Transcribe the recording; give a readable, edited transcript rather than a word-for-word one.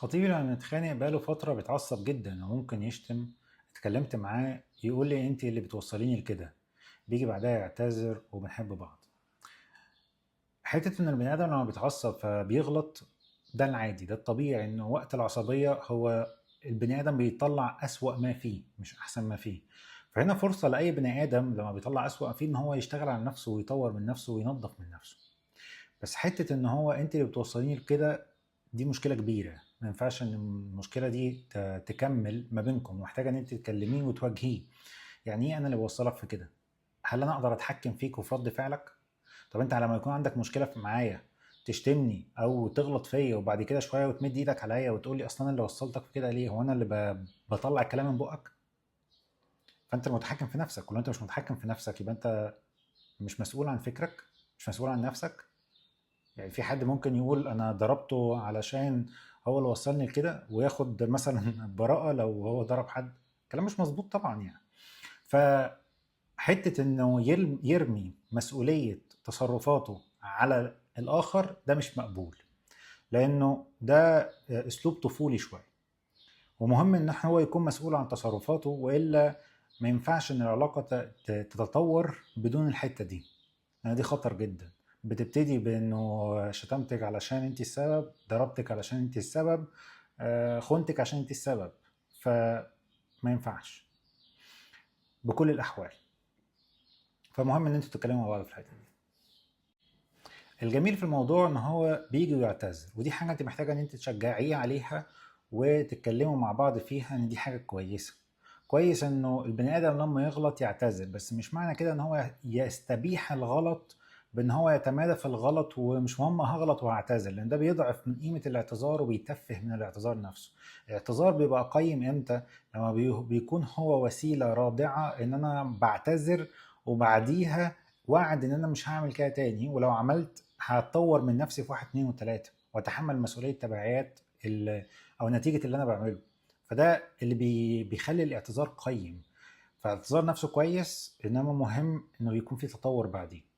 خطيبي لما بنتخانق بقاله فترة بيتعصب جدا وممكن يشتم. اتكلمت معاه يقول لي انت اللي بتوصليني لكده، بيجي بعدها يعتذر وبنحب بعض. حتة ان البني ادم لما بيتعصب فبيغلط، ده العادي، ده الطبيعي، انه وقت العصبية هو البني ادم بيطلع اسوأ ما فيه مش احسن ما فيه. فهنا فرصة لأي بني ادم لما بيطلع اسوأ ما فيه ان هو يشتغل على نفسه ويطور من نفسه وينظف من نفسه. بس حتة ان هو انت اللي بتوصليني لكده دي مشكلة كبيرة، ما ينفعش ان المشكلة دي تكمل ما بينكم، ومحتاجة ان انت تكلميه وتواجهيه. يعني ايه انا اللي بوصلك في كده؟ هل انا اقدر اتحكم فيك وفي رد فعلك؟ طب انت لما يكون عندك مشكلة معايا تشتمني او تغلط فيا وبعد كده شوية وتمد ايدك عليا وتقول لي اصلا انا اللي وصلتك في كده ليه؟ هو انا اللي بطلع الكلام من بقك؟ فانت المتحكم في نفسك، ولو انت مش متحكم في نفسك يبقى انت مش مسؤول عن فكرك، مش مسؤول عن نفسك. يعني في حد ممكن يقول انا ضربته علشان هو اللي وصلني لكده وياخد مثلا براءة لو هو ضرب حد؟ كلام مش مظبوط طبعا. يعني فحتة انه يرمي مسؤولية تصرفاته على الاخر ده مش مقبول، لانه ده اسلوب طفولي شوية. ومهم ان هو يكون مسؤول عن تصرفاته، والا ما ينفعش ان العلاقة تتطور بدون الحتة دي، لان دي خطر جدا. بتبتدي بانه شتمتك علشان انت السبب، ضربتك علشان انت السبب، خنتك عشان انت السبب، فما ينفعش بكل الاحوال. فمهم ان انتوا تتكلموا مع بعض في الحتة دي. الجميل في الموضوع ان هو بيجي ويعتذر، ودي حاجة انت محتاجه ان انت تشجعيه عليها وتتكلموا مع بعض فيها، ان دي حاجة كويسة. كويس انه البني ادم لما يغلط يعتذر، بس مش معنى كده ان هو يستبيح الغلط بان هو يتمادى في الغلط ومش مهم هغلط وهعتذر، لان ده بيضعف من قيمة الاعتذار وبيتفه من الاعتذار نفسه. الاعتذار بيبقى قيم امتى؟ لما بيكون هو وسيلة رادعة ان انا بعتذر وبعديها وعد ان انا مش هعمل كده تاني، ولو عملت هتطور من نفسي في 1 2 و3 واتحمل مسؤولية تبعيات او نتيجة اللي انا بعمله. فده اللي بيخلي الاعتذار قيم. فالاعتذار نفسه كويس، انما مهم انه يكون في تطور بعديه.